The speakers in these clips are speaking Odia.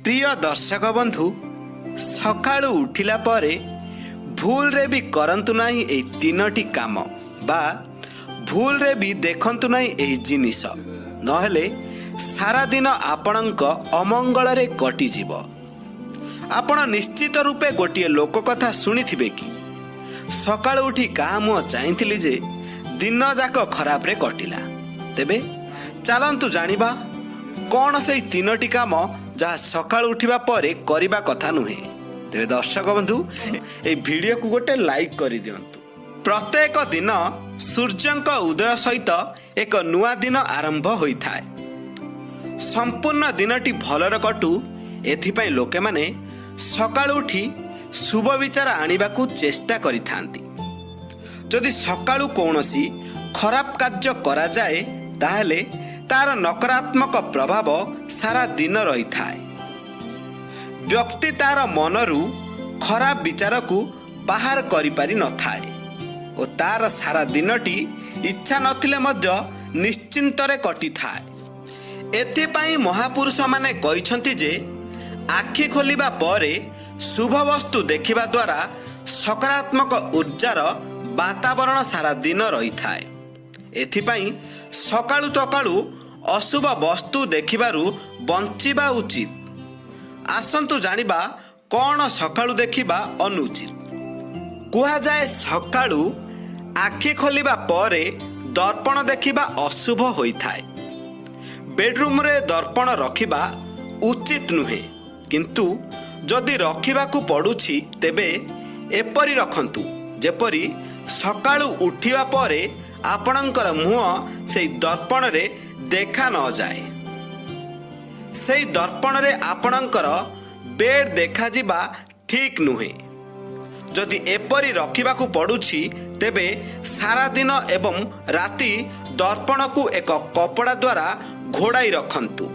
ପ୍ରିୟ ଦର୍ଶକ ବନ୍ଧୁ, ସକାଳୁ ଉଠିଲା ପରେ ଭୁଲରେ ବି କରନ୍ତୁ ନାହିଁ ଏହି ତିନୋଟି କାମ ବା ଭୁଲରେ ବି ଦେଖନ୍ତୁ ନାହିଁ ଏହି ଜିନିଷ, ନହେଲେ ସାରାଦିନ ଆପଣଙ୍କ ଅମଙ୍ଗଳରେ କଟିଯିବ। ଆପଣ ନିଶ୍ଚିତ ରୂପେ ଗୋଟିଏ ଲୋକ କଥା ଶୁଣିଥିବେ କି ସକାଳୁ ଉଠି କାହା ମୁହଁ ଚାହିଁଥିଲି ଯେ ଦିନ ଯାକ ଖରାପରେ କଟିଲା। ତେବେ ଚାଲନ୍ତୁ ଜାଣିବା କ'ଣ ସେଇ ତିନୋଟି କାମ ଯାହା ସକାଳୁ ଉଠିବା ପରେ କରିବା କଥା ନୁହେଁ। ତେବେ ଦର୍ଶକ ବନ୍ଧୁ, ଏହି ଭିଡ଼ିଓକୁ ଗୋଟେ ଲାଇକ୍ କରିଦିଅନ୍ତୁ। ପ୍ରତ୍ୟେକ ଦିନ ସୂର୍ଯ୍ୟଙ୍କ ଉଦୟ ସହିତ ଏକ ନୂଆ ଦିନ ଆରମ୍ଭ ହୋଇଥାଏ। ସମ୍ପୂର୍ଣ୍ଣ ଦିନଟି ଭଲରେ କଟୁ, ଏଥିପାଇଁ ଲୋକମାନେ ସକାଳୁ ଉଠି ଶୁଭ ବିଚାର ଆଣିବାକୁ ଚେଷ୍ଟା କରିଥାନ୍ତି। ଯଦି ସକାଳୁ କୌଣସି ଖରାପ କାର୍ଯ୍ୟ କରାଯାଏ, ତାହେଲେ ତାର ନକାରାତ୍ମକ ପ୍ରଭାବ ସାରା ଦିନ ରହିଥାଏ। ବ୍ୟକ୍ତି ତାର ମନରୁ ଖରାପ ବିଚାରକୁ ବାହାର କରିପାରି ନଥାଏ ଓ ତାର ସାରା ଦିନଟି ଇଚ୍ଛା ନଥିଲେ ମଧ୍ୟ ନିଶ୍ଚିନ୍ତରେ କଟିଥାଏ। ଏଥିପାଇଁ ମହାପୁରୁଷମାନେ କହିଛନ୍ତି ଯେ ଆଖି ଖୋଲିବା ପରେ ଶୁଭ ବସ୍ତୁ ଦେଖିବା ଦ୍ୱାରା ସକାରାତ୍ମକ ଉର୍ଜାର ବାତାବରଣ ସାରା ଦିନ ରହିଥାଏ। ଏଥିପାଇଁ ସକାଳୁ ସକାଳୁ ଅଶୁଭ ବସ୍ତୁ ଦେଖିବାରୁ ବଞ୍ଚିବା ଉଚିତ। ଆସନ୍ତୁ ଜାଣିବା କ'ଣ ସକାଳୁ ଦେଖିବା ଅନୁଚିତ। କୁହାଯାଏ, ସକାଳୁ ଆଖି ଖୋଲିବା ପରେ ଦର୍ପଣ ଦେଖିବା ଅଶୁଭ ହୋଇଥାଏ। ବେଡରୁମ୍ରେ ଦର୍ପଣ ରଖିବା ଉଚିତ ନୁହେଁ, କିନ୍ତୁ ଯଦି ରଖିବାକୁ ପଡ଼ୁଛି, ତେବେ ଏପରି ରଖନ୍ତୁ ଯେପରି ସକାଳୁ ଉଠିବା ପରେ ଆପଣଙ୍କର ମୁହଁ ସେଇ ଦର୍ପଣରେ ଦେଖା ନଯାଏ। ସେଇ ଦର୍ପଣରେ ଆପଣଙ୍କର ବେଡ୍ ଦେଖାଯିବା ଠିକ୍ ନୁହେଁ। ଯଦି ଏପରି ରଖିବାକୁ ପଡ଼ୁଛି, ତେବେ ସାରାଦିନ ଏବଂ ରାତି ଦର୍ପଣକୁ ଏକ କପଡ଼ା ଦ୍ୱାରା ଘୋଡ଼ାଇ ରଖନ୍ତୁ।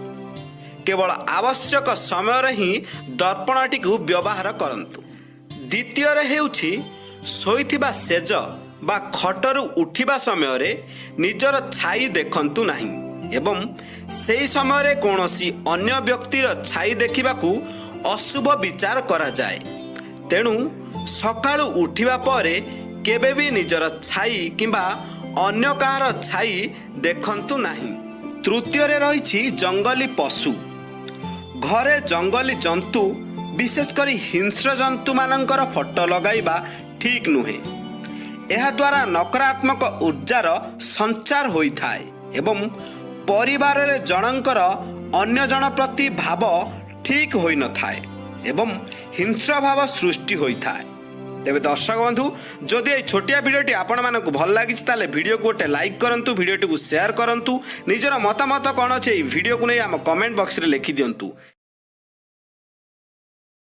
କେବଳ ଆବଶ୍ୟକ ସମୟରେ ହିଁ ଦର୍ପଣଟିକୁ ବ୍ୟବହାର କରନ୍ତୁ। ଦ୍ୱିତୀୟରେ ହେଉଛି, ଶୋଇଥିବା ଶେଜ ବା ଖଟରୁ ଉଠିବା ସମୟରେ ନିଜର ଛାଇ ଦେଖନ୍ତୁ ନାହିଁ ଏବଂ ସେହି ସମୟରେ କୌଣସି ଅନ୍ୟ ବ୍ୟକ୍ତିର ଛାଇ ଦେଖିବାକୁ ଅଶୁଭ ବିଚାର କରାଯାଏ। ତେଣୁ ସକାଳୁ ଉଠିବା ପରେ କେବେ ବି ନିଜର ଛାଇ କିମ୍ବା ଅନ୍ୟ କାହାର ଛାଇ ଦେଖନ୍ତୁ ନାହିଁ। ତୃତୀୟରେ ରହିଛି ଜଙ୍ଗଲୀ ପଶୁ। ଘରେ ଜଙ୍ଗଲୀ ଜନ୍ତୁ, ବିଶେଷ କରି ହିଂସ୍ର ଜନ୍ତୁମାନଙ୍କର ଫଟୋ ଲଗାଇବା ଠିକ୍ ନୁହେଁ। ଏହାଦ୍ୱାରା ନକାରାତ୍ମକ ଉର୍ଜାର ସଞ୍ଚାର ହୋଇଥାଏ ଏବଂ ପରିବାରରେ ଜଣଙ୍କର ଅନ୍ୟ ଜଣ ପ୍ରତି ଭାବ ଠିକ୍ ହୋଇନଥାଏ ଏବଂ ହିଂସ୍ର ଭାବ ସୃଷ୍ଟି ହୋଇଥାଏ। ତେବେ ଦର୍ଶକ ବନ୍ଧୁ, ଯଦି ଏହି ଛୋଟିଆ ଭିଡ଼ିଓଟି ଆପଣମାନଙ୍କୁ ଭଲ ଲାଗିଛି, ତାହେଲେ ଭିଡ଼ିଓକୁ ଗୋଟେ ଲାଇକ୍ କରନ୍ତୁ, ଭିଡ଼ିଓଟିକୁ ସେୟାର କରନ୍ତୁ। ନିଜର ମତାମତ କ'ଣ ଅଛି ଏହି ଭିଡ଼ିଓକୁ ନେଇ ଆମ କମେଣ୍ଟ ବକ୍ସରେ ଲେଖିଦିଅନ୍ତୁ।